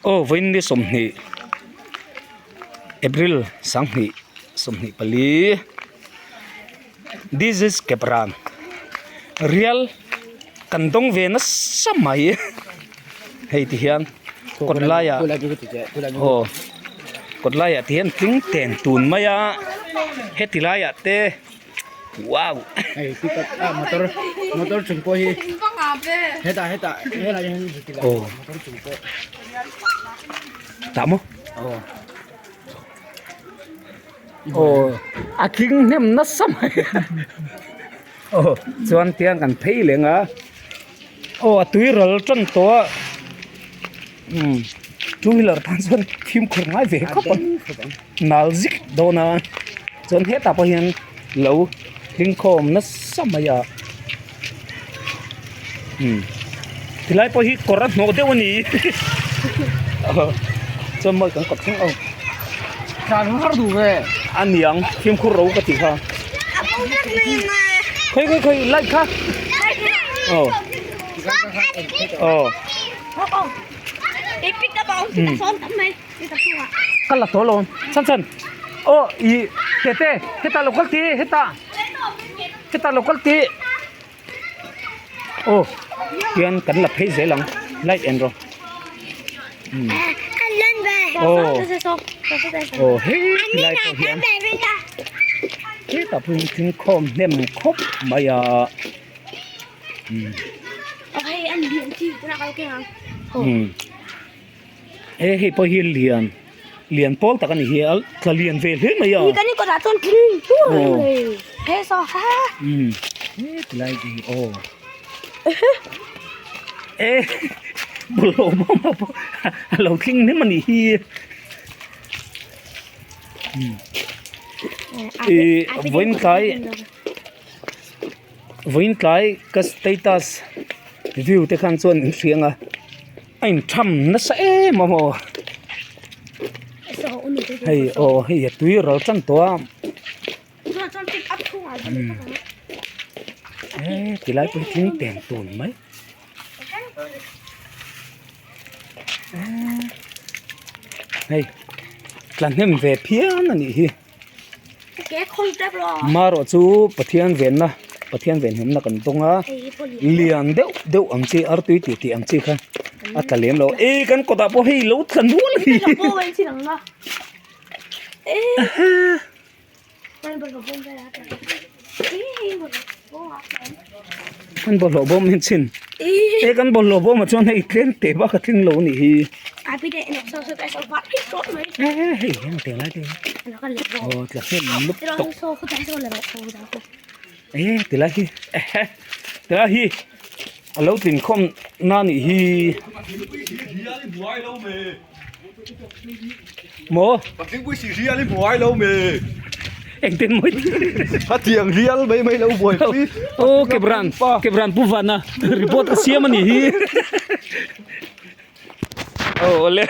Aw vawiin ni 20 April 20 24 This is Kepran rial kan dawng ve nasa mai hei ti hian kawt laiah aw kawt laiah ti hian tling teng tun mai a heti laiah te wow hei pickup ah motor motor chung pawh hi hetah hetah helai hian aw motor chung pawh tah maw aw. Aw a tling hnem nasa mai aw chuan tiang kan phei leng a aw a tui ral tan tawh a umm two wheeler tan chuan fimkhur ngai ve khawp ang nal zik dawn a chuan hetah pawh hian lo hling khawm nasa mai a umm tilai pawh hi kawr a hnawh deuh a ni chuan mawi kan kawt thleng aw tlan har duh ve a niang fimkhur ro ka tih kha khawi khawi khawi light kha aw aw ka la tawh lo chhan chhan aw ih tete hetah lo kal tih hetah hetah lo kal tih aw tian kan la phei zel ang light en rawh umm aw aw hei tilai pawh hian hetah pawh hian thing khawm hnem khawp mai a umm umm. He hei pawh hi lian lian pawl tak a ni hi a tla lian ve hle mai a umm hetilai te hi aw e bawlhhlawh bawm ah pawh a lo tling hnem a nih hi umm ih vawiin tlai vawiin tlai ka status view te khan chuan in hriang a. A intham nasa em a maw hei aw hei a tui ral tan tawh a e tilai pawh hi tling teng tun mai hei tla hnem ve phian a nih hi marawh chu Pathian venna Pathian venhimna kan dawng a lian deuh deuh ang chi artui tih tih ang chi kha a tla lem lo e kan kawtah pawh hei lo tla nual a ni Kan bawlhhlawh bawm hi chhin he kan bawlhhlawh bawmah chuan hei tlem te bak a tling lo a nih hi hei hian teh lai te hi aw tla hnem lup tawk e ti lai hi ti lai hi a lo tlin khawm na a nih hi Maw? Patling pui si rial i buai lo mi. Engtin mawi Hatiang rial mai mai lo buai pui. Oh Kebran, Kebran pu vana report a siam a nih hi. Oh ole.